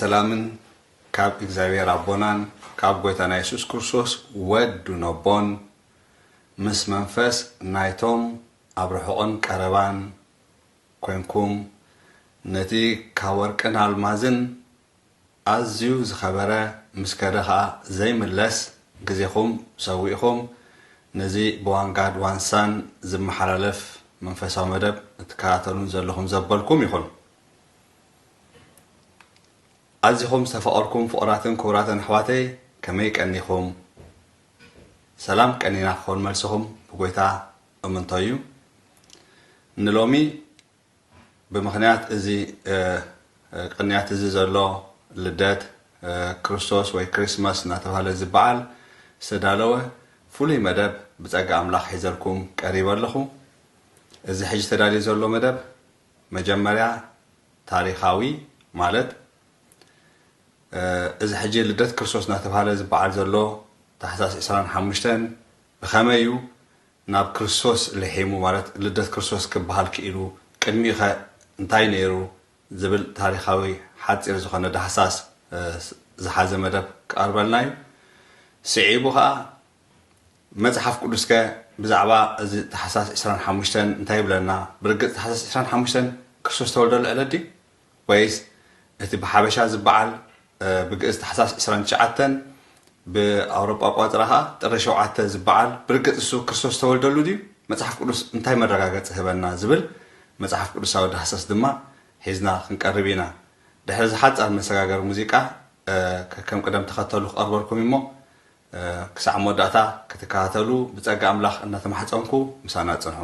ሰላምን ካብ እግዚኣብሔር ኣቦናን ካብ ጐይታና የሱስ ክርስቶስ ወዱ ነቦን ምስ መንፈስ ናይቶም ኣብ ርሑቕን ቀረባን ኰንኩም፣ ነቲ ካብ ወርቅን ኣልማዝን ኣዝዩ ዝኸበረ፣ ምስ ከደ ኸኣ ዘይምለስ፣ ግዜኹም ሰዊእኹም ነዚ ብዋንጋድ ዋንሳን ዝመሓላለፍ መንፈሳዊ መደብ እትከታተሉን ዘለኹም ዘበልኩም ይኹን። ኣዚኹም ዝተፈቐርኩም ፍቑራትን ክቡራትን ኣሕዋተይ፣ ከመይ ቀኒኹም? ሰላም ቀኒና ክኸውን መልስኹም ብጐይታ እምንቶ እዩ። ንሎሚ ብምኽንያት እዚ፣ እ፣ እ፣ ቅንያት እዚ ዘሎ ልደት፣ እ፣ ክርስቶስ ወይ ክሪስማስ እናተባህለ ዝበዓል ዝተዳለወ ፍሉይ መደብ ብጸጋ ኣምላኽ ሒዘልኩም ቀሪበ ኣለኹ። እዚ ሕጂ ተዳልዩ ዘሎ መደብ መጀመርያ ታሪኻዊ፣ ማለት፣ እ፣ እዚ ሕጂ ልደት ክርስቶስ እናተባህለ ዝበዓል ዘሎ ታሕሳስ ዕስራን ሓሙሽተን ብኸመይ እዩ ናብ ክርስቶስ ልሒሙ፣ ማለት፣ ልደት ክርስቶስ ክበሃል ክኢሉ፣ ቅድሚኡ ኸ እንታይ ነይሩ ዝብል ታሪኻዊ ሓጺር ዝኾነ ዳህሳስ፣ እ፣ ዝሓዘ መደብ ክቐርበልና እዩ። ስዒቡ ኸኣ መጽሓፍ ቅዱስከ ብዛዕባ እዚ ታሕሳስ ዕስራን ሓሙሽተን እንታይ ይብለና? ብርግጽ ታሕሳስ ዕስራን ሓሙሽተን ክርስቶስ ዝተወልደሉ ዕለት ድዩ? ወይስ እቲ ብሓበሻ ዝበዓል፣ እ፣ ብግእዝ ታሕሳስ ዕስራን ትሽዓተን፣ ብኣውሮጳ ኣቆጻጽራ ኸኣ ጥሪ ሸውዓተ ዝበዓል፣ ብርግጽ እሱ ክርስቶስ ዝተወልደሉ ድዩ? መጽሓፍ ቅዱስ እንታይ መረጋገጺ ህበና ዝብል መጽሓፍ ቅዱሳዊ ዳህሳስ ድማ ሒዝና ክንቀርብ ኢና። ድሕሪ እዚ ሓጻር መሰጋገሪ ሙዚቃ፣ እ፣ ከከም ቅደም ተኸተሉ ክቐርበልኩም እሞ፣ እ፣ ክሳዕ መወዳእታ ክትከታተሉ ብጸጋ ኣምላኽ እናተማሕጸንኩ ምሳና ጽንሑ።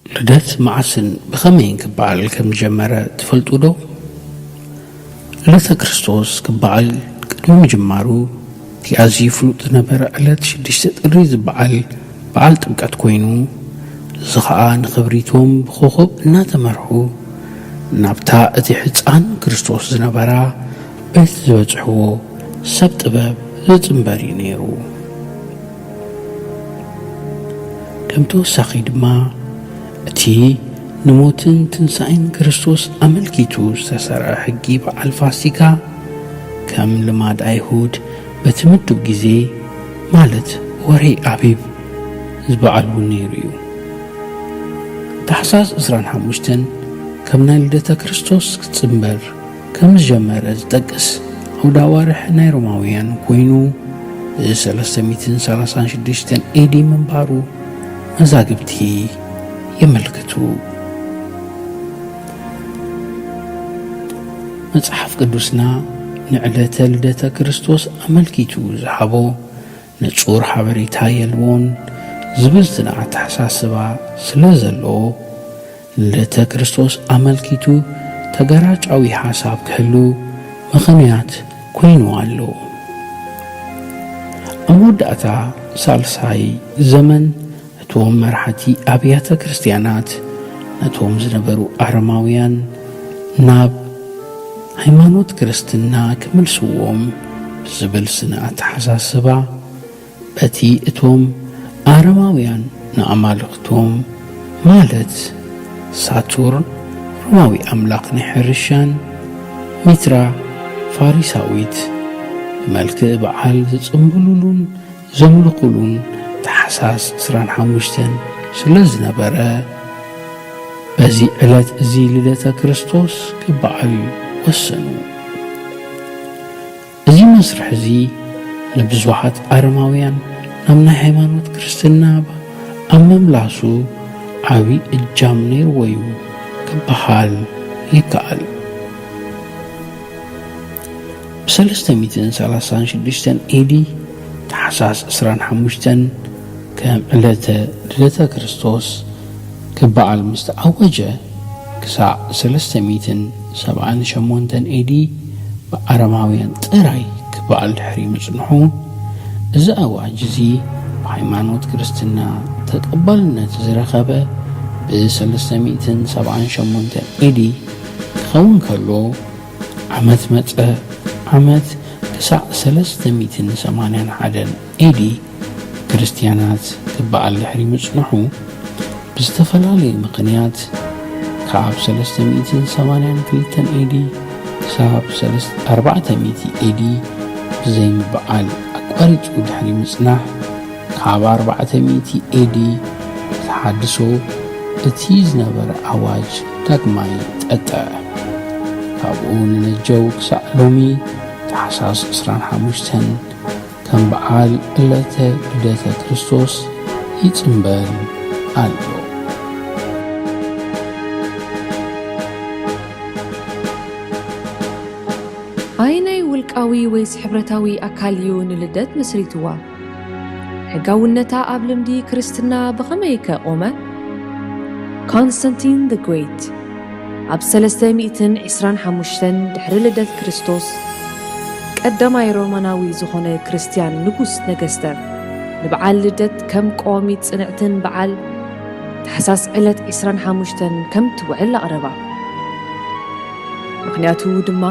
ልደት መዓስን ብኸመይን ክበዓል ከም ዝጀመረ ትፈልጡ ዶ? ልደተ ክርስቶስ ክበዓል ቅድሚ ምጅማሩ፣ እቲ ኣዝዩ ፍሉጥ ዝነበረ ዕለት ሽዱሽተ ጥሪ ዝበዓል በዓል ጥምቀት ኮይኑ፣ እዚ ኸኣ ንኽብሪቶም ብኾኾብ እናተመርሑ ናብታ እቲ ሕጻን ክርስቶስ ዝነበራ ቤት ዝበጽሕዎ ሰብ ጥበብ ዝጽንበር እዩ ነይሩ። ከም ተወሳኺ ድማ፣ እቲ ንሞትን ትንሳኤን ክርስቶስ ኣመልኪቱ ዝተሰርዐ ሕጊ በዓል ፋሲካ፣ ከም ልማድ ኣይሁድ በቲ ምዱብ ግዜ፣ ማለት ወርሒ ኣቢብ ዝበዓል እውን ነይሩ እዩ። ታሕሳስ ዕስራን ሓሙሽተን ከም ናይ ልደተ ክርስቶስ ክጽንበር ከም ዝጀመረ ዝጠቅስ ኣውደ ኣዋርሕ ናይ ሮማውያን ኮይኑ፣ ሰለስተ ሚእትን ሰላሳን ሽዱሽተን ኤዲ ምንባሩ መዛግብቲ የመልክቱ። መጽሓፍ ቅዱስና ንዕለተ ልደተ ክርስቶስ ኣመልኪቱ ዝሃቦ ንጹር ሓበሬታ የልቦን ዝብል ጽኑዕ ኣተሓሳስባ ስለ ዘለዎ፣ ንልደተ ክርስቶስ ኣመልኪቱ ተገራጫዊ ሓሳብ ክህሉ ምኽንያት ኮይኑ ኣሎ። ኣብ መወዳእታ ሳልሳይ ዘመን፣ እቶም መራሕቲ ኣብያተ ክርስቲያናት ነቶም ዝነበሩ ኣረማውያን ናብ ሃይማኖት ክርስትና ክምልስዎም ዝብል ስነ ኣተሓሳስባ፣ በቲ እቶም ኣረማውያን ንኣማልኽቶም፣ ማለት ሳቱርን ሮማዊ ኣምላኽ ናይ ሕርሻን፣ ሚትራ ፋሪሳዊት፣ ብመልክዕ በዓል ዝጽምብሉሉን ዘምልኹሉን ታሕሳስ ዕስራን ሓሙሽተን ስለ ዝነበረ፣ በዚ ዕለት እዚ ልደተ ክርስቶስ ክበዓል ወሰኑ። እዚ መስርሕ እዚ ንብዙሓት ኣረማውያን ናብ ናይ ሃይማኖት ክርስትና ኣብ ምምላሱ ዓቢ እጃም ነይርዎ እዩ ክበሃል ይከኣል። ብሰለስተ ሚእትን ሰላሳን ሽዱሽተን ኤዲ ታሕሳስ ዕስራን ሓሙሽተን ከም ዕለተ ልደተ ክርስቶስ ክበዓል ምስ ተኣወጀ፣ ክሳዕ ሰለስተ ሚእትን ሰብዓን ሸሞንተን ኤዲ ብኣረማውያን ጥራይ ክበዓል ድሕሪ ምጽንሑ፣ እዚ ኣዋጅ እዚ ብሃይማኖት ክርስትና ተቐባልነት ዝረኸበ ብ ሰለስተ ሚእትን ሰብዓን ሸሞንተን ኤዲ ክኸውን ከሎ፣ ዓመት መጸ ዓመት ክሳዕ ሰለስተ ሚእትን ሰማንያን ሓደን ኤዲ ክርስትያናት ክበዓል ድሕሪ ምጽንሑ፣ ብዝተፈላለዩ ምኽንያት ካብ ሰለስተ ሚእትን ሰማንያን ክልተን ኤዲ ክሳብ ሰለስተ ኣርባዕተ ሚእቲ ኤዲ ብዘይምብዓል ኣቋሪጹ ድሕሪ ምጽናሕ፣ ካብ ኣርባዕተ ሚእቲ ኤዲ ተሓድሶ እቲ ዝነበረ ኣዋጅ ዳግማይ ጠጥዐ። ካብኡ ንነጀው ክሳዕ ሎሚ ታሕሳስ ዕስራን ሓሙሽተን ከም በዓል ዕለተ ልደተ ክርስቶስ ይጽንበል ኣሎ። ኣየናይ ውልቃዊ ወይስ ሕብረታዊ ኣካል እዩ ንልደት መስሪትዋ? ሕጋውነታ ኣብ ልምዲ ክርስትና ብኸመይ ከ ቆመ? ኮንስታንቲን the Great ኣብ ሰለስተ ሚእትን ዕስራን ሓሙሽተን ድሕሪ ልደት ክርስቶስ፣ ቀዳማይ ሮማናዊ ዝኾነ ክርስትያን ንጉስ ነገስተ፣ ንበዓል ልደት ከም ቀዋሚት ጽንዕትን በዓል ታሕሳስ ዕለት ዕስራን ሓሙሽተን ከም ትውዕል ኣቕረባ። ምኽንያቱ ድማ፣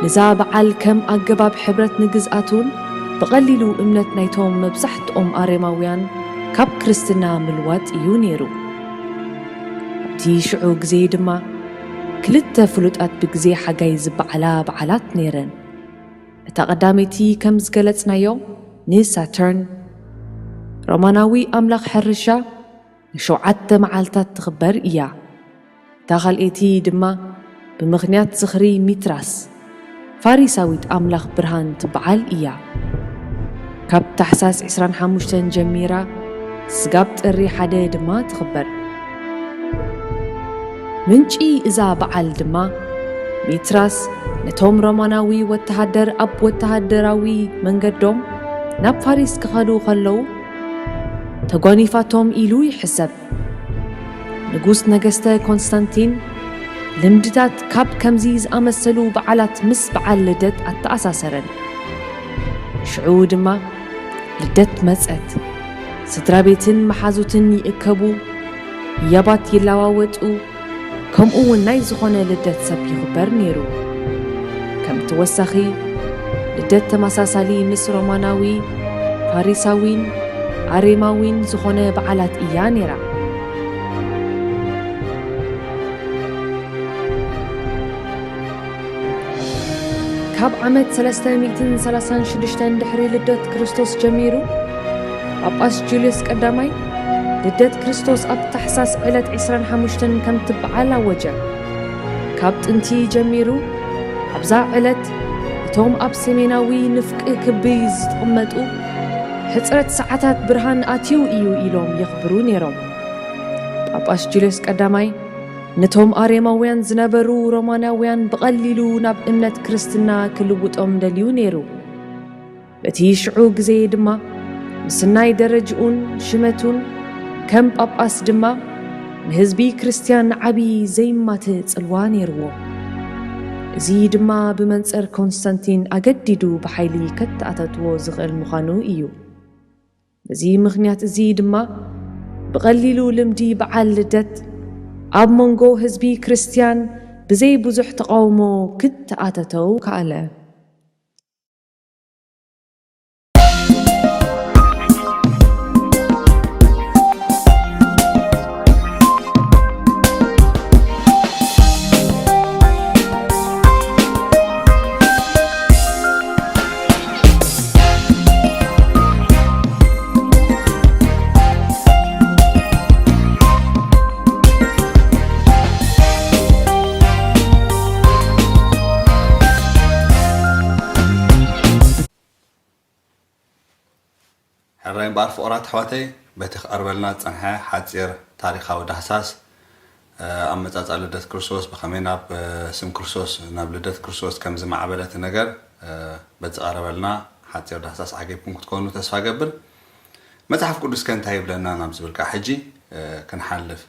ነዛ በዓል ከም ኣገባብ ሕብረት ንግዝኣቱን ብቐሊሉ እምነት ናይቶም መብዛሕትኦም ኣሬማውያን ካብ ክርስትና ምልዋጥ እዩ ነይሩ። ኣብቲ ሽዑ ግዜ ድማ፣ ክልተ ፍሉጣት ብግዜ ሓጋይ ዝበዓላ በዓላት ነይረን። እታ ቀዳመይቲ ከም ዝገለጽናዮ ንሳተርን፣ ሮማናዊ ኣምላኽ ሕርሻ፣ ንሸውዓተ መዓልታት ትኽበር እያ። እታ ካልኣይቲ ድማ ብምኽንያት ዝኽሪ ሚትራስ፣ ፋሪሳዊት ኣምላኽ ብርሃን ትበዓል እያ። ካብ ታሕሳስ ዕስራን ሓሙሽተን ጀሚራ ስጋብ ጥሪ ሓደ ድማ ትኽበር። ምንጪ እዛ በዓል ድማ፣ ሚትራስ ነቶም ሮማናዊ ወተሃደር ኣብ ወተሃደራዊ መንገዶም ናብ ፋሪስ ክኸዱ ከለዉ ተጓኒፋቶም ኢሉ ይሕሰብ። ንጉስ ነገስተ ኮንስታንቲን ልምድታት ካብ ከምዚ ዝኣመሰሉ በዓላት ምስ በዓል ልደት ኣተኣሳሰረን። ሽዑ ድማ ልደት መጸት። ስድራ ቤትን መሓዙትን ይእከቡ፣ ህያባት ይለዋወጡ፣ ከምኡ እውን ናይ ዝኾነ ልደት ሰብ ይኽበር ነይሩ። ከም ተወሳኺ፣ ልደት ተመሳሳሊ ምስ ሮማናዊ፣ ፋሪሳዊን ኣሬማዊን ዝኾነ በዓላት እያ ነይራ። ካብ ዓመት ሰለስተ ሚእትን ሰላሳን ሽዱሽተን ድሕሪ ልደት ክርስቶስ ጀሚሩ፣ ጳጳስ ጁልዮስ ቀዳማይ ልደት ክርስቶስ ኣብ ታሕሳስ ዕለት ዕስራን ሓሙሽተን ከም ትበዓል ኣወጀ። ካብ ጥንቲ ጀሚሩ፣ ኣብዛ ዕለት እቶም ኣብ ሰሜናዊ ንፍቂ ክቢ ዝቕመጡ፣ ሕጽረት ሰዓታት ብርሃን ኣትዩ እዩ ኢሎም የኽብሩ ነይሮም። ጳጳስ ጁልዮስ ቀዳማይ ነቶም ኣሬማውያን ዝነበሩ ሮማናውያን ብቐሊሉ ናብ እምነት ክርስትና ክልውጦም ደልዩ ነይሩ። በቲ ሽዑ ግዜ ድማ ምስናይ ደረጅኡን ሽመቱን ከም ጳጳስ ድማ ንህዝቢ ክርስትያን ዓቢ ዘይማተ ጽልዋ ነይርዎ። እዚ ድማ ብመንጽር ኮንስታንቲን ኣገዲዱ ብሓይሊ ከተኣታትዎ ዝኽእል ምዃኑ እዩ። በዚ ምኽንያት እዚ ድማ ብቐሊሉ ልምዲ በዓል ልደት ኣብ መንጎ ህዝቢ ክርስትያን ብዘይ ብዙሕ ተቓውሞ ክተኣታተው ከኣለ። ሕራይ እምበኣር ፍቑራት ኣሕዋተይ፣ በቲ ክቐርበልና ዝጸንሐ ሓጺር ታሪኻዊ ዳህሳስ፣ እ፣ ኣመጻጽኣ ልደት ክርስቶስ፣ ብኸመይ ናብ፣ እ፣ ስም ክርስቶስ፣ ናብ ልደት ክርስቶስ ከም ዝማዕበለ እቲ ነገር፣ እ፣ በቲ ዝቐረበልና ሓጺር ዳህሳስ ዓጊብኩም ክትኮኑ ተስፋ እገብር። መጽሓፍ ቅዱስ ከ እንታይ ይብለና ናብ ዝብል ከኣ ሕጂ፣ እ፣ ክንሓልፍ።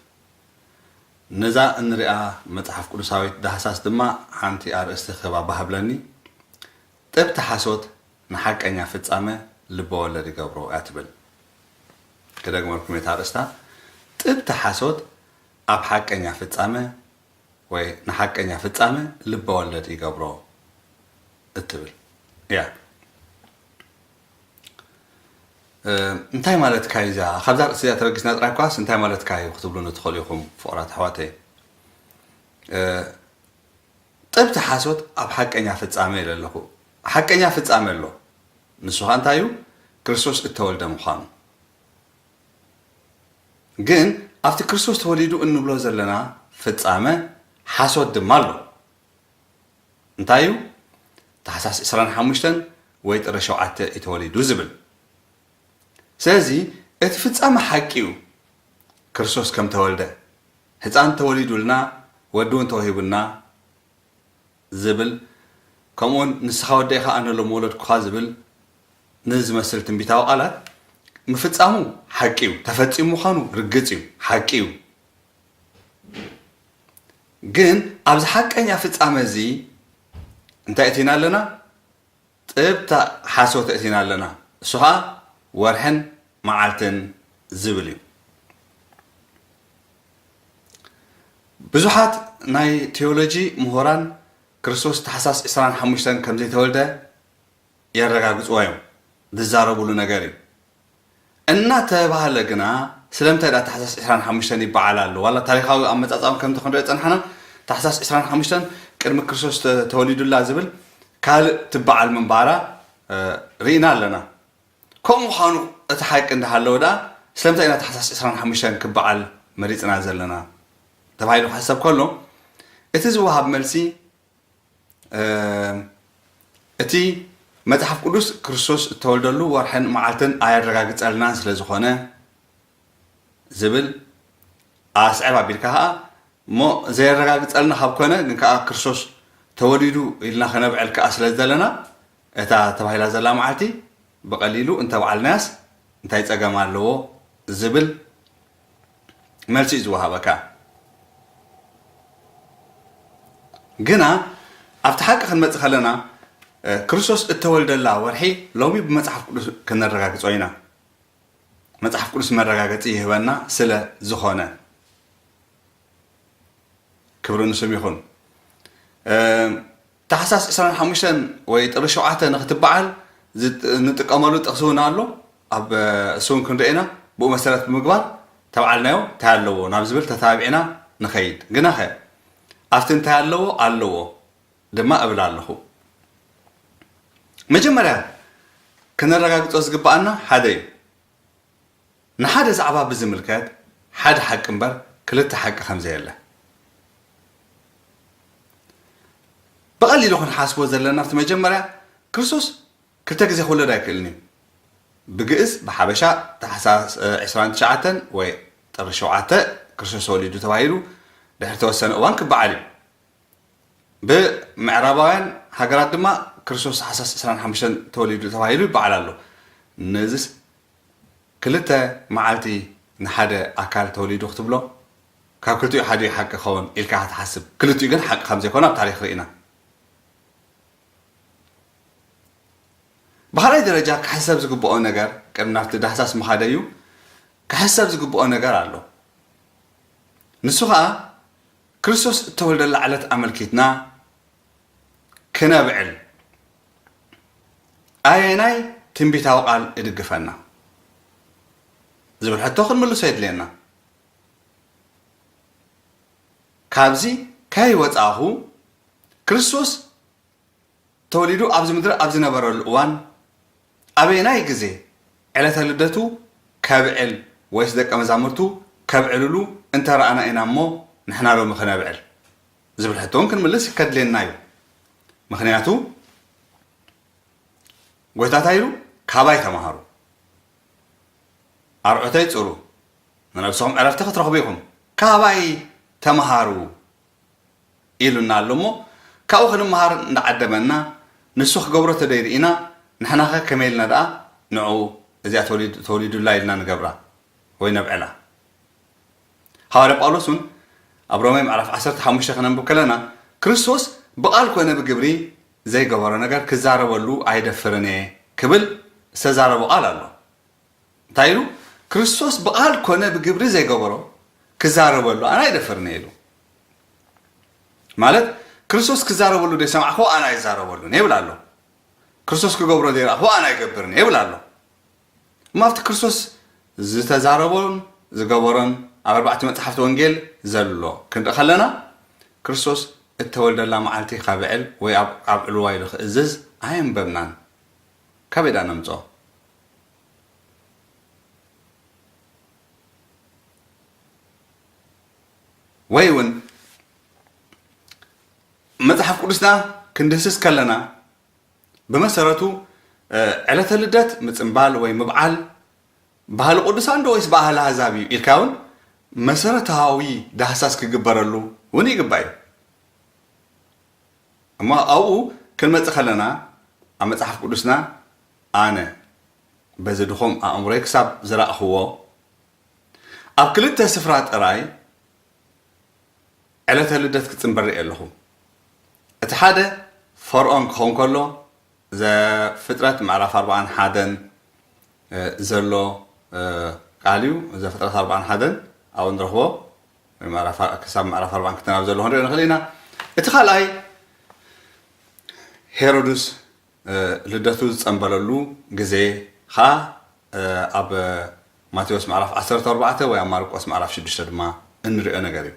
ነዛ እንሪኣ መጽሓፍ ቅዱሳዊት ዳህሳስ ድማ ሓንቲ ኣርእስቲ ክህባ ባህ ብለኒ። ጥብቲ ሓሶት ንሓቀኛ ፍጻመ ልበ ወለድ ይገብሮ እያ ትብል። ክደግመልኩም እየ እታ ኣርእስታ። ጥብቲ ሓሶት ኣብ ሓቀኛ ፍጻመ ወይ ንሓቀኛ ፍጻመ ልበ ወለድ ይገብሮ እትብል እያ። እ፣ እንታይ ማለትካ እዩ እዚኣ? ካብዛ ርእሲ እዚኣ ተበጊስና ጥራይ እኳስ እንታይ ማለትካ እዩ ክትብሉኒ ትኽእሉ ኢኹም ፍቑራት ኣሕዋተይ። እ፣ ጥብቲ ሓሶት ኣብ ሓቀኛ ፍጻመ ኢለ ኣለኹ። ሓቀኛ ፍጻመ ኣሎ። ንሱ ኸኣ እንታይ እዩ? ክርስቶስ እተወልደ ምዃኑ። ግን ኣብቲ ክርስቶስ ተወሊዱ እንብሎ ዘለና ፍጻመ ሓሶት ድማ ኣሎ። እንታይ እዩ? ታሕሳስ ዕስራን ሓሙሽተን ወይ ጥሪ ሸውዓተ እዩ ተወሊዱ ዝብል። ስለዚ እቲ ፍጻመ ሓቂ እዩ። ክርስቶስ ከም ተወልደ፣ ህፃን ተወሊዱልና፣ ወዲ እውን ተወሂቡና ዝብል፣ ከምኡውን ንስኻ ወደይ ኸኣ ኣነ ሎም ወለድኩኻ ዝብል ንዝመስል ትንቢታዊ ቃላት ምፍጻሙ ሓቂ እዩ። ተፈጺሙ ምዃኑ ርግጽ እዩ። ሓቂ እዩ። ግን ኣብዚ ሓቀኛ ፍጻመ እዚ እንታይ እቲና ኣለና? ጥብታ ሓሶት እቲና ኣለና። እሱ ኸኣ ወርሕን መዓልትን ዝብል እዩ። ብዙሓት ናይ ቴዎሎጂ ምሁራን ክርስቶስ ታሕሳስ ዕስራን ሓሙሽተን ከም ዘይተወልደ የረጋግጽዎ እዮም። ዝዛረቡሉ ነገር እዩ። እናተባህለ ግና ስለምንታይ ደኣ ታሕሳስ ዕስራን ሓሙሽተን ይበዓል ኣሎ? ዋላ ታሪኻዊ ኣመጻጽኣኦም ከምቲ ክንሪኦ ዝጸናሕና ታሕሳስ ዕስራን ሓሙሽተን ቅድሚ ክርስቶስ ተ-፣ ተወሊዱላ ዝብል ካልእ ትበዓል ምንባራ፣ እ፣ ርኢና ኣለና። ከምኡ ምዃኑ እቲ ሓቂ እንዳሃለወ ደኣ ስለምንታይ ኢና ታሕሳስ ዕስራን ሓሙሽተን ክበዓል መሪጽና ዘለና? ተባሂሉ ክሕሰብ ከሎ እቲ ዝወሃብ መልሲ፣ እ፣ እቲ መጽሓፍ ቅዱስ ክርስቶስ እተወልደሉ ወርሕን መዓልትን ኣየረጋግጸልናን ስለ ዝኾነ ዝብል ኣስዕብ ኣቢልካ ኸኣ፣ እሞ ዘየረጋግጸልና ካብ ኮነ ግን ከኣ ክርስቶስ ተወሊዱ ኢልና ከነብዕል ከኣ ስለ ዝደለና፣ እታ ተባሂላ ዘላ መዓልቲ ብቐሊሉ እንተብዓልናያስ እንታይ ጸገም ኣለዎ ዝብል መልሲ እዩ ዝወሃበካ። ግና ኣብቲ ሓቂ ክንመጽእ ከለና፣ እ፣ ክርስቶስ እተወልደላ ወርሒ ሎሚ ብመጽሓፍ ቅዱስ ክነረጋግጾ ኢና። መጽሓፍ ቅዱስ መረጋገጺ ይህበና ስለ ዝኾነ። ክብሪ ንስም ይኹን። እ፣ ታሕሳስ ዕስራን ሓሙሽተን ወይ ጥሪ ሸውዓተ ንኽትበዓል ዝጥ-፣ ንጥቀመሉ ጥቕሲ እውን ኣሎ። ኣብ፣ እ፣ እሱ እውን ክንርኢ ኢና። ብኡ መሰረት ብምግባር ተብዓልናዮ እንታይ ኣለዎ ናብ ዝብል ተታቢዕና ንኸይድ። ግናኸ ኣብቲ እንታይ ኣለዎ ኣለዎ ድማ እብል ኣለኹ። መጀመርያ ክነረጋግጾ ዝግብኣና ሓደ እዩ። ንሓደ ዛዕባ ብዝምልከት ሓደ ሓቂ እምበር ክልተ ሓቂ ከም ዘየለ። ብቐሊሉ ክንሓስቦ ዘለና፣ ኣብቲ መጀመርያ ክርስቶስ ክልተ ግዜ ክውለድ ኣይክእልን እዩ። ብግእዝ፣ ብሓበሻ፣ ታሕሳስ፣ እ፣ ዕስራን ትሽዓተን ወይ ጥሪ ሸውዓተ ክርስቶስ ተወሊዱ ተባሂሉ ድሕሪ ተወሰነ እዋን ክበዓል እዩ። ብምዕራባውያን ሃገራት ድማ ክርስቶስ ታሕሳስ ዕስራን ሓሙሽተን ተወሊዱ ተባሂሉ ይበዓል ኣሎ። ነዚስ ክልተ መዓልቲ ንሓደ ኣካል ተወሊዱ ክትብሎ፣ ካብ ክልቲኡ ሓደ እዩ ሓቂ ክኸውን ኢልካ ክትሓስብ፣ ክልቲኡ ግን ሓቂ ከም ዘይኮነ ኣብ ታሪኽ ርኢና። ብኻልኣይ ደረጃ ክሕሰብ ዝግብኦ ነገር፣ ቅድሚ ናብቲ ዳህሳስ ምኻደ እዩ፣ ክሕሰብ ዝግብኦ ነገር ኣሎ። ንሱ ኸኣ ክርስቶስ እተወልደላ ዕለት ኣመልኪትና ክነብዕል ኣየናይ ትንቢታዊ ቃል እድግፈና ዝብል ሕቶ ክንምልሶ የድልየና። ካብዚ ከይወጻኹ ክርስቶስ ተወሊዱ ኣብዚ ምድሪ ኣብ ዝነበረሉ እዋን ኣበየናይ ግዜ ዕለተ ልደቱ ከብዕል ወይስ ደቀ መዛሙርቱ ከብዕልሉ እንተረኣና ኢና እሞ ንሕና ሎሚ ክነብዕል ዝብል ሕቶ እውን ክንምልስ ከድልየና እዩ። ምኽንያቱ ጎይታ እንታይ ኢሉ? ካባይ ተምሃሩ፣ ኣርዑተይ ጽሩ፣ ንነብስኹም ዕረፍቲ ክትረኽቡ ኢኹም፣ ካባይ ተምሃሩ ኢሉና ኣሎ እሞ ካብኡ ክንምሃር እንዳዓደመና ንሱ ክገብሮ ተደይርኢና ንሕናኸ ከመይ ኢልና ደኣ ንዕኡ እዚኣ ተወሊድ-፣ ተወሊዱላ ኢልና ንገብራ ወይ ነብዕላ? ሃዋርያ ጳውሎስ እውን ኣብ ሮሜ ምዕራፍ ዓሰርተ ሓሙሽተ ክነንብብ ከለና፣ ክርስቶስ ብቓል ኮነ ብግብሪ ዘይገበሮ ነገር ክዛረበሉ ኣይደፍርን እየ ክብል ዝተዛረቦ ቃል ኣሎ። እንታይ ኢሉ? ክርስቶስ ብቓል ኮነ ብግብሪ ዘይገበሮ ክዛረበሉ ኣነ ኣይደፍርን እየ ኢሉ። ማለት፣ ክርስቶስ ክዛረበሉ ዘይሰማዕክዎ ኣነ ኣይዛረበሉን እየ ይብል ኣሎ። ክርስቶስ ክገብሮ ዘይረኣኽዎ ኣነ ኣይገብርን እየ ይብል ኣሎ። እሞ ኣብቲ ክርስቶስ ዝተዛረቦን ዝገበሮን ኣብ ኣርባዕቲ መጽሓፍቲ ወንጌል ዘሎ ክንርኢ ከለና፣ ክርስቶስ እተወልደላ መዓልቲ ከብዕል ወይ ኣብ ኣብ ዕልዋ ኢሉ ክእዝዝ ኣየንበብናን። ካበይ ደኣ ነምጽኦ? ወይ እውን መጽሓፍ ቅዱስና ክንድህስስ ከለና፣ ብመሰረቱ ዕለተ ልደት ምጽንባል ወይ ምብዓል ባህሊ ቅዱሳን ዶ ወይስ ባህሊ ኣህዛብ እዩ ኢልካ እውን መሰረታዊ ዳህሳስ ክግበረሉ እውን ይግባእ እዩ። እሞ ኣብኡ ክንመጽእ ከለና፣ ኣብ መጽሓፍ ቅዱስና ኣነ በዚ ድኹም ኣእምሮይ ክሳብ ዝረእኽዎ፣ ኣብ ክልተ ስፍራ ጥራይ ዕለተ ልደት ክጽንበር ርእየ ኣለኹ። እቲ ሓደ ፈርኦን ክኸውን ከሎ፣ ዘፍጥረት ምዕራፍ ኣርባዓን ሓደን ዘሎ ቃል እዩ። ዘፍጥረት ኣርባዓን ሓደን ኣብኡ ንረኽቦ፣ ወይ ምዕራፍ ክሳብ ምዕራፍ ኣርባዓን ክልተን ኣብ ዘሎ ክንሪኦ ንኽእል ኢና። እቲ ካልኣይ ሄሮድስ ልደቱ ዝጸንበለሉ ግዜ ኸኣ ኣብ ማቴዎስ ምዕራፍ ዓሰርተ ኣርባዕተ ወይ ኣብ ማርቆስ ምዕራፍ ሽዱሽተ ድማ እንሪኦ ነገር እዩ።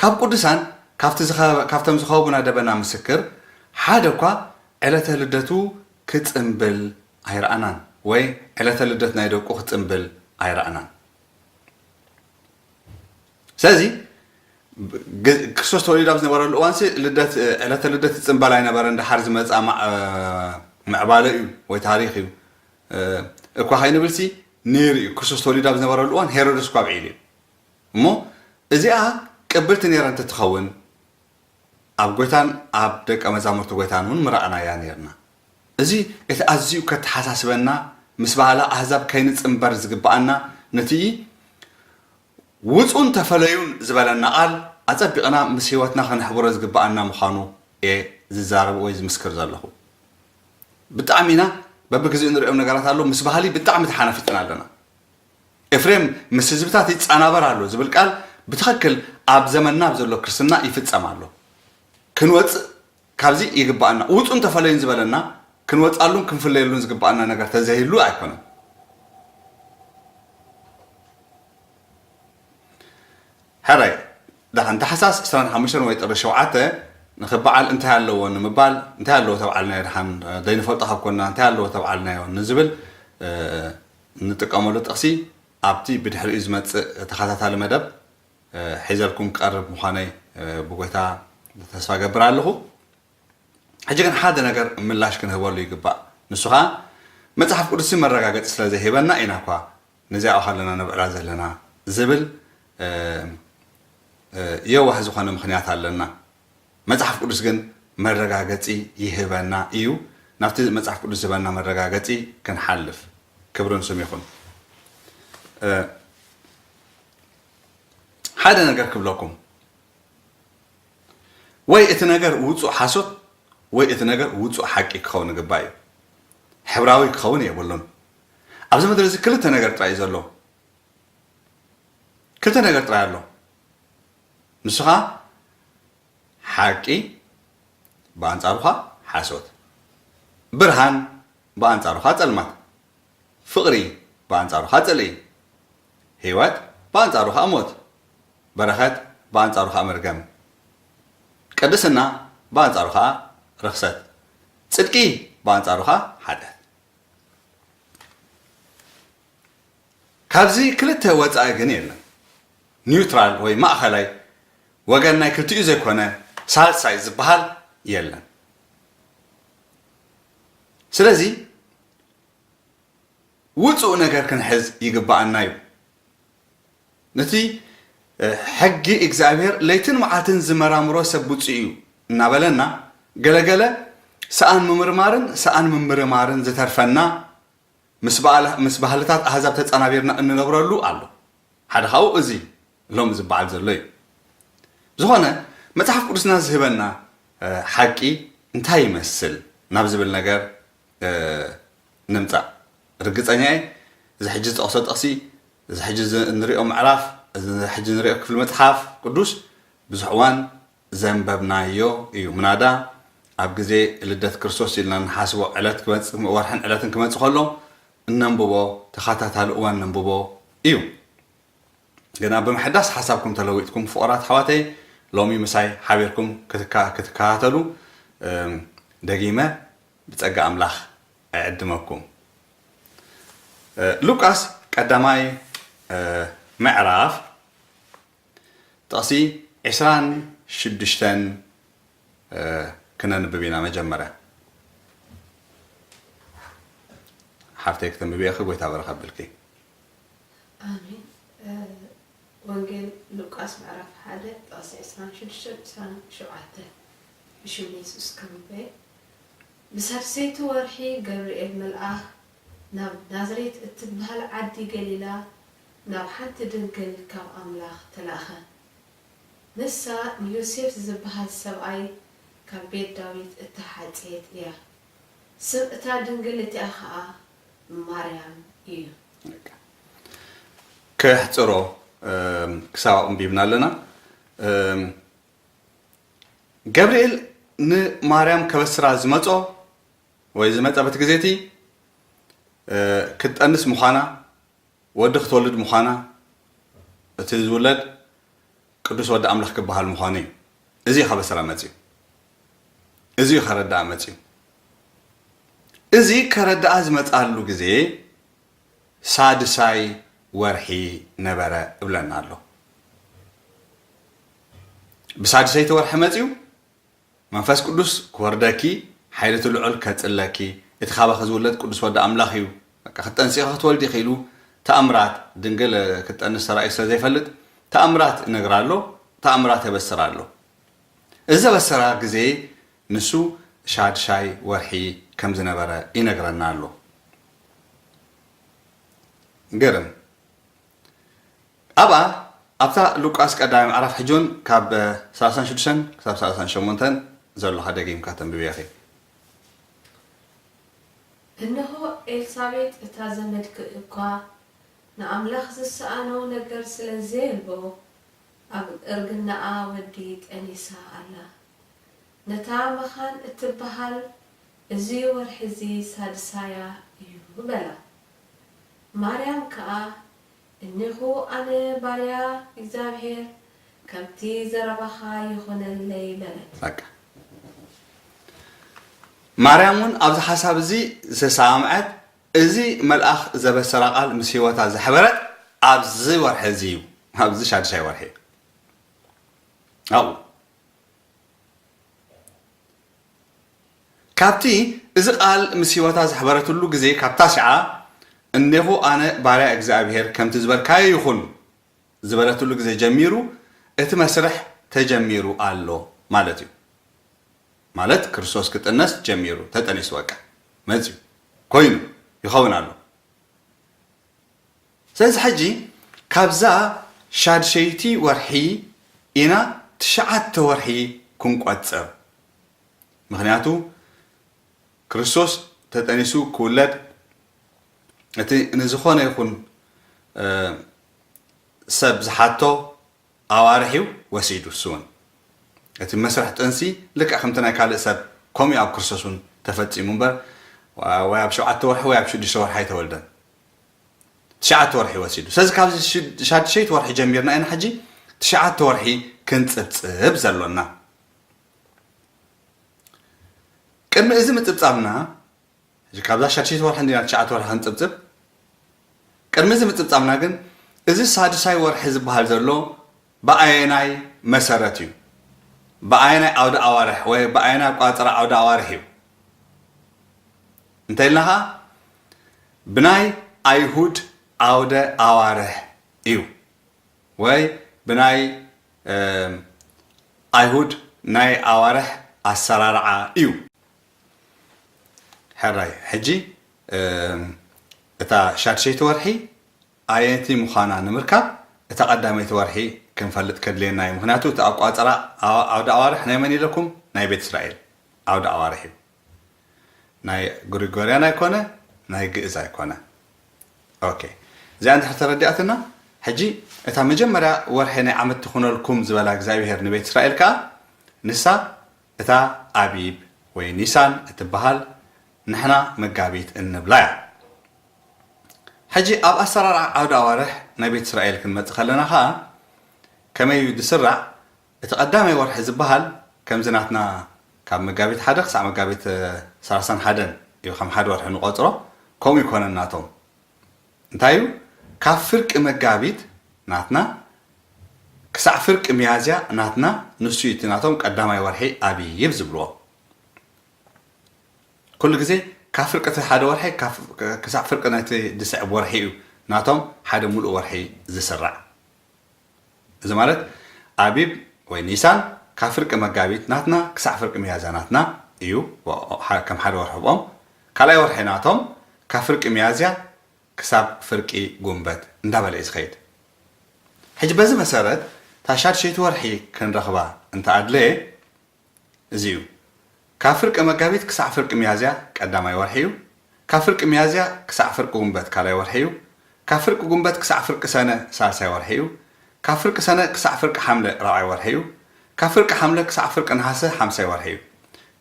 ካብ ቅዱሳን ካብቲ ዝኸ- ካብቶም ዝኸቡና ደበና ምስክር ሓደ እኳ ዕለተ ልደቱ ክጽንብል ኣይረኣናን ወይ ዕለተ ልደት ናይ ደቁ ክጽንብል ኣይረኣናን። ስለዚ ግ- ክርስቶስ ተወሊዱ ኣብ ዝነበረሉ እዋንሲ ልደት ዕለተ ልደት ይጽንበል ኣይነበረን። ደሓር ዝመጽኣ ማ- ምዕባለ እዩ ወይ ታሪኽ እዩ እኳ ከይንብልሲ ነይሩ እዩ። ክርስቶስ ተወሊዱ ኣብ ዝነበረሉ እዋን ሄሮድስ እኳ ኣብዒሉ እዩ። እሞ እዚኣ ቅብልቲ ነይራ እንተትኸውን ኣብ ጎይታን ኣብ ደቀ መዛሙርቲ ጎይታን እውን ምረኣናያ ነይርና። እዚ እቲ ኣዝዩ ከተሓሳስበና፣ ምስ ባህሊ ኣህዛብ ከይንጽንበር ዝግብኣና፣ ነቲ ውጹን ተፈለዩን ዝበለና ቃል ኣጸቢቕና ምስ ህይወትና ከነሕብሮ ዝግብኣና ምዃኑ እየ ዝዛረብ ወይ ዝምስክር ዘለኹ። ብጣዕሚ ኢና በብግዜኡ ንሪኦም ነገራት ኣሎ፣ ምስ ባህሊ ብጣዕሚ ተሓናፊጥና ኣለና። ኤፍሬም ምስ ህዝብታት ይጸናበር ኣሎ ዝብል ቃል ብትኽክል ኣብ ዘመንና ኣብ ዘሎ ክርስትና ይፍጸም ኣሎ። ክንወጽእ ካብዚ ይግባኣና። ውጹን ተፈለዩን ዝበለና ክንወጻሉን ክንፍለየሉን ዝግባኣና ነገር ተዘይህሉ ኣይኮነን። ሕራይ ደሓን ታሕሳስ ዕስራን ሓሙሽተን ወይ ጥሪ ሸውዓተ ንኽበዓል እንታይ ኣለዎ ንምባል፣ እንታይ ኣለዎ ተብዓልናዮ ደሓን ዘይንፈልጦ ካብ ኮንና እንታይ ኣለዎ ተብዓልናዮ ንዝብል እንጥቀመሉ ጥቕሲ ኣብቲ ብድሕሪኡ ዝመጽእ ተኸታታሊ መደብ ሒዘልኩም ክቐርብ ምዃነይ ብጎይታ ተስፋ ገብር ኣለኹ። ሕጂ ግን ሓደ ነገር ምላሽ ክንህበሉ ይግባእ። ንሱ ኸኣ መጽሓፍ ቅዱስ መረጋገጺ ስለ ዘይህበና ኢና እኳ ነዚኣ ከለና ነብዕላ ዘለና ዝብል የዋህ ዝኾነ ምኽንያት ኣለና። መጽሓፍ ቅዱስ ግን መረጋገጺ ይህበና እዩ። ናብቲ መጽሓፍ ቅዱስ ዝህበና መረጋገጺ ክንሓልፍ ክብርን ስም ይኹን። ሓደ ነገር ክብለኩም፣ ወይ እቲ ነገር ውጹእ ሓሶት ወይ እቲ ነገር ውጹእ ሓቂ ክኸውን ይግባእ እዩ። ሕብራዊ ክኸውን የብሉን። ኣብዚ ምድሪ እዚ ክልተ ነገር ጥራይ እዩ ዘሎ። ክልተ ነገር ጥራይ ኣሎ። ንሱ ኸኣ ሓቂ፣ ብኣንጻሩ ኸኣ ሓሶት። ብርሃን፣ ብኣንጻሩ ኸኣ ጸልማት። ፍቕሪ፣ ብኣንጻሩ ኸኣ ጽልኢ። ህይወት፣ ብኣንጻሩ ኸኣ ሞት። በረኸት፣ ብኣንጻሩ ኸኣ መርገም። ቅድስና፣ ብኣንጻሩ ኸኣ ርኽሰት። ጽድቂ፣ ብኣንጻሩ ኸኣ ሓጢኣት። ካብዚ ክልተ ወጻኢ ግን የለን። ኒውትራል ወይ ማእኸላይ ወገን ናይ ክልቲኡ ዘይኮነ ሳልሳይ ዝበሃል የለን። ስለዚ ውጹእ ነገር ክንሕዝ ይግብኣና እዩ። ነቲ ሕጊ እግዚኣብሔር ለይትን መዓልትን ዝመራምሮ ሰብ ብፁዕ እዩ እናበለና፣ ገለገለ ሰኣን ምምርማርን ሰኣን ምምርማርን ዝተርፈና ምስ በዓል- ምስ ባህልታት ኣህዛብ ተጸናቢርና እንነብረሉ ኣሎ። ሓደ ካብኡ እዚ ሎሚ ዝበዓል ዘሎ እዩ። ዝኾነ መጽሓፍ ቅዱስና ዝህበና ሓቂ እንታይ ይመስል ናብ ዝብል ነገር ንምጻእ። ርግጸኛ እየ እዚ ሕጂ ዝጠቕሶ ጥቕሲ፣ እዚ ሕጂ እንሪኦ ምዕራፍ፣ እዚ ሕጂ እንሪኦ ክፍሊ መጽሓፍ ቅዱስ ብዙሕ እዋን ዘንበብናዮ እዩ። ምናዳ ኣብ ግዜ ልደት ክርስቶስ ኢልና ንሓስቦ ዕለት ክመጽእ፣ ወርሕን ዕለትን ክመጽእ ከሎ እነንብቦ፣ ተኸታታሊ እዋን ነንብቦ እዩ። ግና ብምሕዳስ ሓሳብኩም ተለዊጥኩም ፍቑራት ኣሕዋተይ፣ ሎሚ ምሳይ ሓቢርኩም ክትከታተሉ ደጊመ ብጸጋ ኣምላኽ እዕድመኩም። ሉቃስ ቀዳማይ ምዕራፍ ጥቕሲ ዕስራን ሽዱሽተን ክነንብብ ኢና። መጀመርያ ሓፍተይ ክተንብብ ኢኺ፣ ጎይታ በረኻ ብልኪ። ኣሜን። ወንጌል ሉቃስ ምዕራፍ ሓደ ጥቕሲ ዕስራን ሽዱሽተን ዕስራን ሸውዓተን። ብሽም የሱስ ከንብበ። ብሳልሰይቲ ወርሒ ገብርኤል መልኣኽ ናብ ናዝሬት እትበሃል ዓዲ ገሊላ ናብ ሓንቲ ድንግል ካብ ኣምላኽ ተላእኸ። ንሳ ንዮሴፍ ዝበሃል ሰብኣይ ካብ ቤት ዳዊት እተሓጽየት እያ። ስም እታ ድንግል እቲኣ ኸኣ ማርያም እዩ። ከሕጽሮ ክሳብ ኣቕንቢብና ኣለና። ገብርኤል ንማርያም ከበስራ ዝመጾ ወይ ዝመጸ በቲ ግዜ እቲ ክትጠንስ ምዃና ወዲ ክትወልድ ምዃና እቲ ዝውለድ ቅዱስ ወዲ ኣምላኽ ክበሃል ምዃኑ እዩ። እዚ እዩ ከበስራ መጺኡ። እዚ እዩ ከረድኣ መጺኡ። እዚ ከረድኣ ዝመጽኣሉ ግዜ ሳድሳይ ወርሒ ነበረ እብለና ኣሎ። ብሳድሰይቲ ወርሒ መጺኡ መንፈስ ቅዱስ ክወርደኪ፣ ሓይሊ እቲ ልዑል ከጽለኪ፣ እቲ ካባኺ ዝውለድ ቅዱስ ወዲ ኣምላኽ እዩ፣ በቃ ክትጠንሲ ኢኺ ክትወልዲ ኢኺ ኢሉ ተኣምራት፣ ድንግል ክትጠንስ ተራእዩ ስለ ዘይፈልጥ ተኣምራት ይነግራ ኣሎ፣ ተኣምራት የበስር ኣሎ። እዚ ዘበሰራ ግዜ ንሱ ሻድሻይ ወርሒ ከም ዝነበረ ይነግረና ኣሎ። ግርም። ኣብኣ ኣብታ ሉቃስ ቀዳማይ ምዕራፍ ሕጂ እውን ካብ ሰላሳን ሽዱሽተን ክሳብ ሰላሳን ሸሞንተን ዘሎ ደጊምካ ተንብብዮ ኢኺ። እንሆ ኤልሳቤጥ እታ ዘመድኪ እኳ ንኣምላኽ ዝሰኣኖ ነገር ስለ ዘየልቦ ኣብ እርግናኣ ወዲ ጠኒሳ ኣላ። ነታ መኻን እትበሃል እዚ ወርሒ እዚ ሳድሳያ እዩ በላ። ማርያም ከኣ እኔኹ ኣነ ባርያ እግዚኣብሔር ከምቲ ዘረባኻ ይኹነለይ በለት። በቃ ማርያም እውን ኣብዚ ሓሳብ እዚ ዝተሰማምዐት፣ እዚ መልኣኽ ዘበሰራ ቃል ምስ ህይወታ ዘሕበረት ኣብዚ ወርሒ እዚ እዩ። ኣብዚ ሻድሻይ ወርሒ ኣብኡ ካብቲ እዚ ቃል ምስ ህይወታ ዘሕበረትሉ ግዜ ካብታ ሽዓ እኔኹ ኣነ ባርያ እግዚኣብሔር ከምቲ ዝበልካዮ ይኹን ዝበለትሉ ግዜ ጀሚሩ እቲ መስርሕ ተጀሚሩ ኣሎ ማለት እዩ። ማለት ክርስቶስ ክጥነስ ጀሚሩ፣ ተጠኒሱ፣ በቃ መፅዩ፣ ኮይኑ፣ ይኸውን ኣሎ። ስለዚ ሕጂ ካብዛ ሻድሸይቲ ወርሒ ኢና ትሽዓተ ወርሒ ክንቆጽር። ምኽንያቱ ክርስቶስ ተጠኒሱ ክውለድ እቲ ንዝኾነ ይኹን ሰብ ዝሓቶ ኣዋርሕ እዩ ወሲዱ። እሱ እውን እቲ መስርሕ ጥንሲ ልክዕ ከምቲ ናይ ካልእ ሰብ ከምኡ ኣብ ክርስቶስ እውን ተፈጺሙ እምበር ወይ ኣብ ሸውዓተ ወርሒ ወይ ኣብ ሽዱሽተ ወርሒ ኣይተወልደን። ትሽዓተ ወርሒ ወሲዱ። ስለዚ ካብዚ ሻድሸይቲ ወርሒ ጀሚርና ኢና ሕጂ ትሽዓተ ወርሒ ክንጽብጽብ ዘሎና። ቅድሚ እዚ ምጽብጻብና፣ ሕጂ ካብዛ ሻድሸይቲ ወርሒ እንዲና ትሽዓተ ወርሒ ክንጽብጽብ። ቅድሚ እዚ ምጽብጻብና ግን እዚ ሳድሳይ ወርሒ ዝበሃል ዘሎ ብኣየናይ መሰረት እዩ? ብኣየናይ ዓውደ ኣዋርሕ ወይ ብኣየናይ ኣቋጽራ ዓውደ ኣዋርሕ እዩ? እንተ ኢልና ኸዓ ብናይ ኣይሁድ ዓውደ ኣዋርሕ እዩ። ወይ ብናይ ኣይሁድ ናይ ኣዋርሕ ኣሰራርዓ እዩ። ሕራይ ሕጂ እታ ሻድሸይቲ ወርሒ ኣየነይቲ ምዃና ንምርካብ እታ ቀዳመይቲ ወርሒ ክንፈልጥ ከድልየና እዩ። ምክንያቱ እቲ ኣቋፀራ ዓውደ ኣዋርሕ ናይ መን ኢለኩም? ናይ ቤት እስራኤል ዓውደ ኣዋርሕ እዩ። ናይ ግሪጎርያን ኣይኮነ፣ ናይ ግእዝ ኣይኮነ። ኦኬ፣ እዚኣ እንድሕር ተረዲኣትና፣ ሕጂ እታ መጀመርያ ወርሒ ናይ ዓመት ትኹነልኩም ዝበላ እግዚኣብሄር ንቤት እስራኤል ከኣ፣ ንሳ እታ ኣቢብ ወይ ኒሳን እትበሃል፣ ንሕና መጋቢት እንብላ እያ። ሕጂ ኣብ ኣሰራርዓ ዓውደ ኣዋርሕ ናይ ቤት እስራኤል ክንመጽእ ከለና ከኣ፣ ከመይ እዩ ዝስራዕ? እቲ ቀዳማይ ወርሒ ዝበሃል ከምዚ ናትና ካብ መጋቢት ሓደ ክሳዕ መጋቢት ሰላሳን ሓደን እዩ ከም ሓደ ወርሒ ንቆጽሮ። ከምኡ ይኮነን ናቶም። እንታይ እዩ? ካብ ፍርቂ መጋቢት ናትና ክሳዕ ፍርቂ ሚያዝያ ናትና፣ ንሱ እዩ እቲ ናቶም ቀዳማይ ወርሒ ኣቢብ ዝብልዎ። ኩሉ ግዜ ካብ ፍርቂ እቲ ሓደ ወርሒ ክሳዕ ፍርቂ ናይቲ ዝስዕብ ወርሒ እዩ ናቶም ሓደ ሙሉእ ወርሒ ዝስራዕ። እዚ ማለት ኣቢብ ወይ ኒሳን ካብ ፍርቂ መጋቢት ናትና ክሳዕ ፍርቂ ሚያዝያ ናትና እዩ፣ ከም ሓደ ወርሒ ብኦም። ካልኣይ ወርሒ ናቶም ካብ ፍርቂ ሚያዝያ ክሳብ ፍርቂ ጉንበት እንዳበለ እዩ ዝኸይድ። ሕጂ በዚ መሰረት እታ ሻድሸይቲ ወርሒ ክንረኽባ እንተኣድለየ፣ እዚ እዩ። ካብ ፍርቂ መጋቢት ክሳዕ ፍርቂ ሚያዝያ ቀዳማይ ወርሒ እዩ። ካብ ፍርቂ ሚያዝያ ክሳዕ ፍርቂ ጉንበት ካልኣይ ወርሒ እዩ። ካብ ፍርቂ ጉንበት ክሳዕ ፍርቂ ሰነ ሳልሳይ ወርሒ እዩ። ካብ ፍርቂ ሰነ ክሳዕ ፍርቂ ሓምለ ራብዓይ ወርሒ እዩ። ካብ ፍርቂ ሓምለ ክሳዕ ፍርቂ ነሃሰ ሓምሳይ ወርሒ እዩ።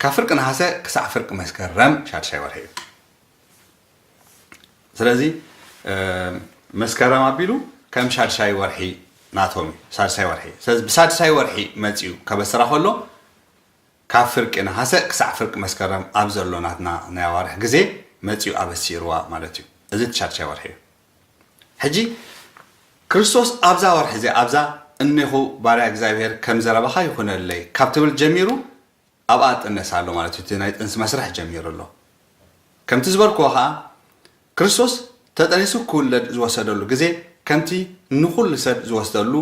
ካብ ፍርቂ ነሃሰ ክሳዕ ፍርቂ መስከረም ሻድሻይ ወርሒ እዩ። ስለዚ መስከረም ኣቢሉ ከም ሻድሻይ ወርሒ ናቶም እዩ፣ ሳድሳይ ወርሒ። ስለዚ ብሳድሳይ ወርሒ መጺኡ ከበስራ ከሎ፣ ካብ ፍርቂ ነሃሰ ክሳዕ ፍርቂ መስከረም ኣብ ዘሎ ናትና ናይ ኣዋርሕ ግዜ መጺኡ ኣበሲርዋ ማለት እዩ። እዚ እቲ ሻድሻይ ወርሒ እዩ። ሕጂ ክርስቶስ ኣብዛ ወርሒ እዚኣ፣ ኣብዛ እኔኹ ባርያ እግዚኣብሔር ከም ዘረባኻ ይኹነለይ ካብ ትብል ጀሚሩ ኣብኣ ጥነስ ኣሎ ማለት እዩ። እቲ ናይ ጥንሲ መስርሕ ጀሚሩ ኣሎ። ከምቲ ዝበልክዎ ኸዓ ክርስቶስ ተጠኒሱ ክውለድ ዝወሰደሉ ግዜ ከምቲ ንኹሉ ሰብ ዝወስደሉ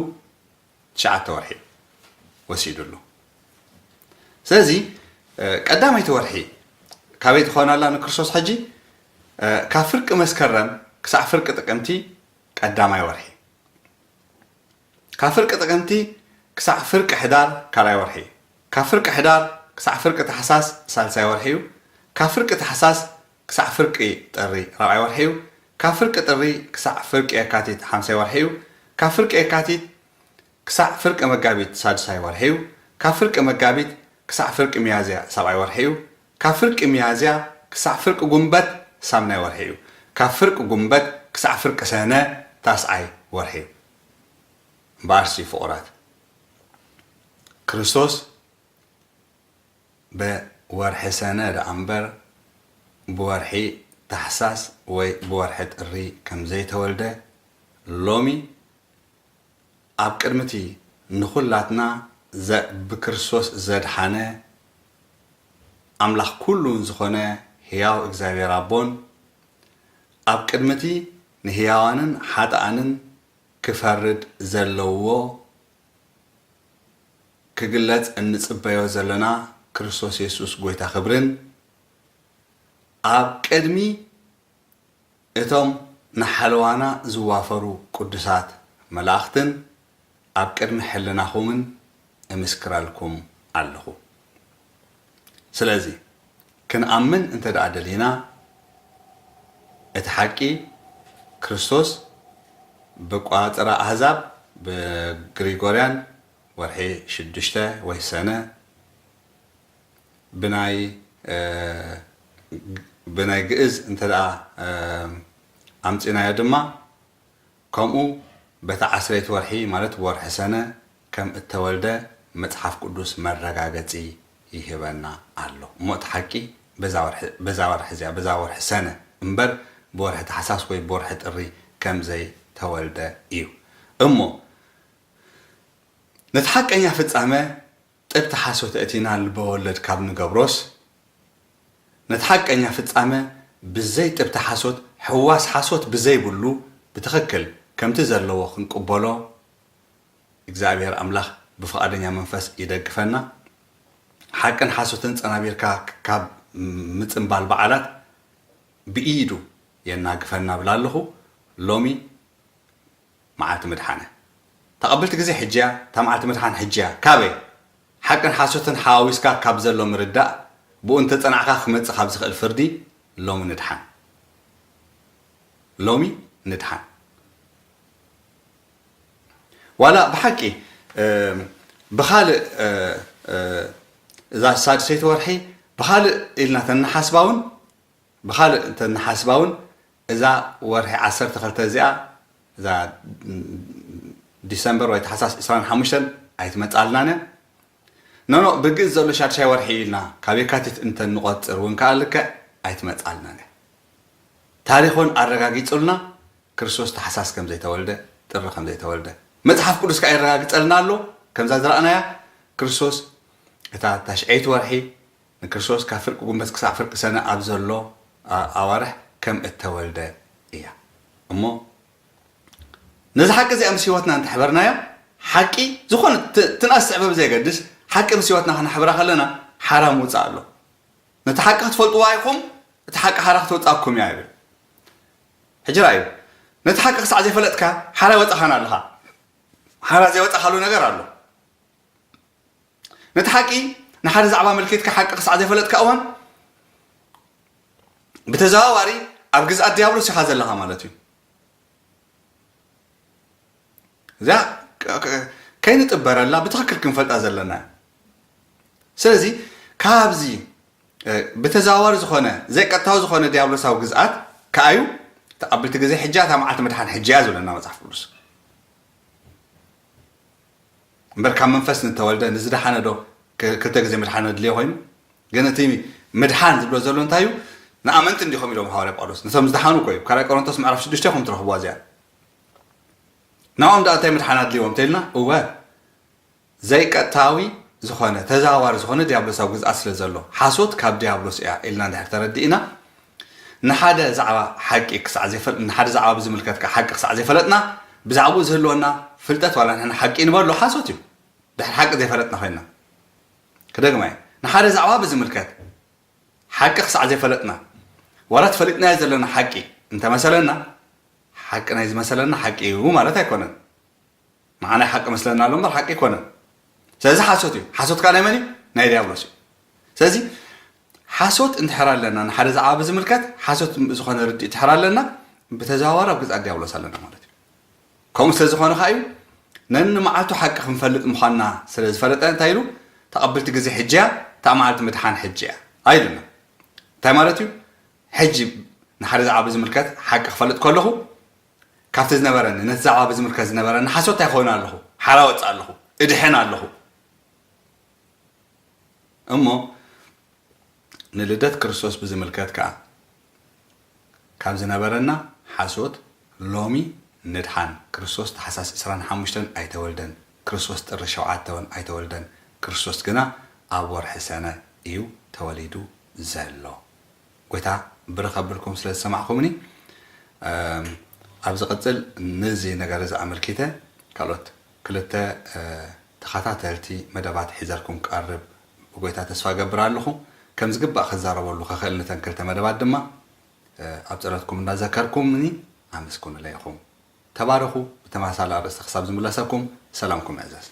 ትሽዓተ ወርሒ ወሲዱ ኣሎ። ስለዚ ቀዳመይቲ ወርሒ ካበይ ትኾን ኣላ ንክርስቶስ ሕጂ? ካብ ፍርቂ መስከረም ክሳዕ ፍርቂ ጥቅምቲ ቀዳማይ ወርሒ፣ ካብ ፍርቂ ጥቅምቲ ክሳዕ ፍርቂ ሕዳር ካልኣይ ወርሒ እዩ። ካብ ፍርቂ ሕዳር ክሳዕ ፍርቂ ታሕሳስ ሳልሳይ ወርሒ እዩ። ካብ ፍርቂ ታሕሳስ ክሳዕ ፍርቂ ጥሪ ራብዓይ ወርሒ እዩ። ካብ ፍርቂ ጥሪ ክሳዕ ፍርቂ የካቲት ሓምሳይ ወርሒ እዩ። ካብ ፍርቂ የካቲት ክሳዕ ፍርቂ መጋቢት ሳድሳይ ወርሒ እዩ። ካብ ፍርቂ መጋቢት ክሳዕ ፍርቂ ሚያዝያ ሳብዓይ ወርሒ እዩ። ካብ ፍርቂ ሚያዝያ ክሳዕ ፍርቂ ጉንበት ሳምናይ ወርሒ እዩ። ካብ ፍርቂ ጉንበት ክሳዕ ፍርቂ ሰነ ታስዓይ ወርሒ እዩ። እምበኣርሲ ፍቑራት፣ ክርስቶስ ብወርሒ ሰነ ደኣ እምበር ብወርሒ ታሕሳስ ወይ ብወርሒ ጥሪ ከም ዘይተወልደ ሎሚ ኣብ ቅድሚ እቲ ንኹላትና ብክርስቶስ ዘድሓነ ኣምላኽ ኩሉ ዝኾነ ህያው እግዚኣብሔር ኣቦን ኣብ ቅድሚ እቲ ንህያዋንን ሓጥኣንን ክፈርድ ዘለዎ ክግለጽ እንጽበዮ ዘለና ክርስቶስ የሱስ ጐይታ ክብርን ኣብ ቅድሚ እቶም ንሓለዋና ዝዋፈሩ ቅዱሳት መላእኽትን ኣብ ቅድሚ ሕልናኹምን እምስክረልኩም ኣለኹ። ስለዚ ክንኣምን እንተ ደኣ ደሊና፣ እቲ ሓቂ ክርስቶስ ብቋጽራ ኣህዛብ ብግሪጎርያን ወርሒ ሽዱሽተ ወይ ሰነ ብናይ ብናይ ግእዝ እንተ ደኣ ኣምጺናዮ ድማ ከምኡ በታ ዓስረይቲ ወርሒ ማለት ብወርሒ ሰነ ከም እተወልደ መጽሓፍ ቅዱስ መረጋገጺ ይህበና ኣሎ። እሞ እቲ ሓቂ በዛ ወርሒ እዚኣ በዛ ወርሒ ሰነ እምበር ብወርሒ ታሕሳስ ወይ ብወርሒ ጥሪ ከም ዘይተወልደ እዩ። እሞ ነቲ ሓቀኛ ፍጻመ ጥብቲ ሓሶት ኣእቲና ልበ ወለድ ካብ ንገብሮስ፣ ነቲ ሓቀኛ ፍጻመ ብዘይ ጥብቲ ሓሶት፣ ሕዋስ ሓሶት ብዘይብሉ ብትኽክል ከምቲ ዘለዎ ክንቅበሎ እግዚኣብሔር ኣምላኽ ብፍቓደኛ መንፈስ ይደግፈና። ሓቅን ሓሶትን ጸናቢርካ ካብ ምጽንባል በዓላት ብኢዱ የናግፈና እብል ኣለኹ። ሎሚ መዓልቲ ምድሓነ። ተቐብልቲ ግዜ ሕጂ እያ፣ እታ መዓልቲ ምድሓን ሕጂ እያ። ካበይ? ሓቅን ሓሶትን ሓዋዊስካ ካብ ዘሎ ምርዳእ፣ ብኡ እንተጸናዕካ ክመጽእ ካብ ዝኽእል ፍርዲ ሎሚ ንድሓን። ሎሚ ንድሓን። ዋላ ብሓቂ፣ እ፣ ብኻልእ፣ እ፣ እ፣ እዛ ሳድሰይቲ ወርሒ ብኻልእ ኢልና ተንሓስባ እውን፣ ብኻልእ እንተንሓስባ እውን፣ እዛ ወርሒ ዓሰርተ ክልተ እዚኣ፣ እዛ ዲሰምበር ወይ ታሕሳስ ዕስራን ሓሙሽተን ኣይትመጻልናን እያ። ኖኖ፣ ብግእዝ ዘሎ ሻድሻይ ወርሒ ኢልና ካብ የካቲት እንተንቆጽር እውን ከኣ ልክዕ ኣይትመጻልናን እያ። ታሪኽ እውን ኣረጋጊጹልና ክርስቶስ ታሕሳስ ከም ዘይተወልደ፣ ጥሪ ከም ዘይተወልደ። መጽሓፍ ቅዱስ ከኣ የረጋግጸልና ኣሎ። ከምዛ ዝረኣናያ ክርስቶስ እታ ታሽዐይቲ ወርሒ ንክርስቶስ ካብ ፍርቂ ጉንበት ክሳዕ ፍርቂ ሰነ ኣብ ዘሎ፣ ኣ-፣ ኣዋርሕ ከም እተወልደ እያ። እሞ ነዚ ሓቂ እዚኣ ምስ ህይወትና እንተሕበርናዮ፣ ሓቂ ዝኾነ ት-፣ ትንኣስ ትዕበ ብዘየገድስ፣ ሓቂ ምስ ህይወትና ክነሕብራ ከለና ሓራ ምውጻእ ኣሎ። ነቲ ሓቂ ክትፈልጥዋ ኢኹም፣ እቲ ሓቂ ሓራ ክተውጻኩም እያ ይብል። ሕጂ ርኣዩ፣ ነቲ ሓቂ ክሳዕ ዘይፈለጥካ ሓራ ይወጻኻን ኣለኻ። ሓራ ዘይወጻኻሉ ነገር ኣሎ። ነቲ ሓቂ ንሓደ ዛዕባ ኣመልኪትካ ሓቂ ክሳዕ ዘይፈለጥካ እዋን፣ ብተዘዋዋሪ ኣብ ግዝኣት ዲያብሎስ ኢኻ ዘለኻ ማለት እዩ። እዚኣ ከ-፣ ከ-፣ ከይንጥበረላ ብትኽክል ክንፈልጣ ዘለና እያ። ስለዚ ካብዚ፣ እ፣ ብተዘዋዋሪ ዝኾነ፣ ዘይቀጥታዊ ዝኾነ ዲያብሎሳዊ ግዝኣት ከኣዩ፣ ተቐብልቲ ግዜ ሕጂ እያ፣ እታ መዓልቲ ምድሓን ሕጂ እያ ዝብለና መጽሓፍ ቅዱስ። እምበር ካብ መንፈስ ንተወልደ ንዝደሓነ ዶ ክ-፣ ክልተ ግዜ ምድሓን ኣድልዮ ኮይኑ? ግን እቲ ምድሓን ዝብሎ ዘሎ እንታይ እዩ? ንኣመንቲ እንዲኹም ኢሎም ሃዋርያ ጳውሎስ። ነቶም ዝደሓኑ እኮ እዩ። ካልኣይ ቆሮንቶስ ምዕራፍ ሽዱሽተ ኢኹም ትረኽብዋ እዚኣ። ንኦም ደኣ እንታይ ምድሓን ኣድልዎም እንተኢልና፣ እወ፣ ዘይቀጥታዊ ዝኾነ፣ ተዘዋዋሪ ዝኾነ ዲያብሎሳዊ ግዝኣት ስለ ዘሎ፣ ሓሶት ካብ ዲያብሎስ እያ ኢልና እንድሕር ተረዲእና፣ ንሓደ ዛዕባ ሓቂ ክሳዕ ዘይፈል-፣ ንሓደ ዛዕባ ብዝምልከት ከኣ ሓቂ ክሳዕ ዘይፈለጥና፣ ብዛዕባኡ ዝህልወና ፍልጠት ዋላ ንሕና ሓቂ ንበሎ ሓሶት እዩ። ድሕሪ ሓቂ ዘይፈለጥና ኮይንና። ክደግማ እየ። ንሓደ ዛዕባ ብዝምልከት ሓቂ ክሳዕ ዘይፈለጥና፣ ዋላ ተፈሊጥናዮ ዘለና ሓቂ እንተመሰለና፣ ሓቂ ናይ ዝመሰለና ሓቂ እዩ ማለት ኣይኮነን። ንዓና ሓቂ መስለና ኣሎ እምበር ሓቂ ኣይኮነን። ስለዚ ሓሶት እዩ። ሓሶት ከኣ ናይ መን እዩ? ናይ ዲያብሎስ እዩ። ስለዚ ሓሶት እንድሕር ኣለና፣ ንሓደ ዛዕባ ብዝምልከት ሓሶት ዝኾነ ርድኢት እንድሕር ኣለና፣ ብተዘዋዋሪ ኣብ ግዝኣት ዲያብሎስ ኣለና ማለት እዩ። ከምኡ ስለ ዝኾነ ከኣ እዩ፣ ነንመዓልቱ ሓቂ ክንፈልጥ ምዃንና ስለ ዝፈለጠ እንታይ ኢሉ? "ተቐብልቲ ግዜ ሕጂ እያ፣ እታ መዓልቲ ምድሓን ሕጂ እያ" ኣይሉና። እንታይ ማለት እዩ? ሕጂ ንሓደ ዛዕባ ብዝምልከት ሓቂ ክፈልጥ ከለኹ፣ ካብቲ ዝነበረኒ፣ ነቲ ዛዕባ ብዝምልከት ዝነበረኒ ሓሶት እንታይ ክኸውን ኣለኹ? ሓራ ወጽእ ኣለኹ፣ እድሕን ኣለኹ። እሞ ንልደት ክርስቶስ ብዝምልከት ከኣ፣ ካብ ዝነበረና ሓሶት ሎሚ ንድሓን። ክርስቶስ ታሕሳስ ዕስራን ሓሙሽተን ኣይተወልደን። ክርስቶስ ጥሪ ሸውዓተ እውን ኣይተወልደን። ክርስቶስ ግና ኣብ ወርሒ ሰነ እዩ ተወሊዱ ዘሎ። ጎይታ ብርኽ ኣብልኩም ስለ ዝሰማዕኩምኒ። እም፣ ኣብ ዝቕጽል ነዚ ነገር እዚ ኣመልኪተ ካልኦት ክልተ፣ እ፣ ተኸታተልቲ መደባት ሒዘልኩም ክቐርብ ብጎይታ ተስፋ እገብር ኣለኹ። ከም ዝግባእ ክዛረበሉ ክኽእል ነተን ክልተ መደባት ድማ፣ እ፣ ኣብ ጸሎትኩም እንዳዘከርኩምኒ ኣመስግኑለይ ኢኹም። ተባረኹ። ብተመሳሳሊ ኣርእስቲ ክሳብ ዝምለሰኩም ሰላምኩም ይዕዘዝ።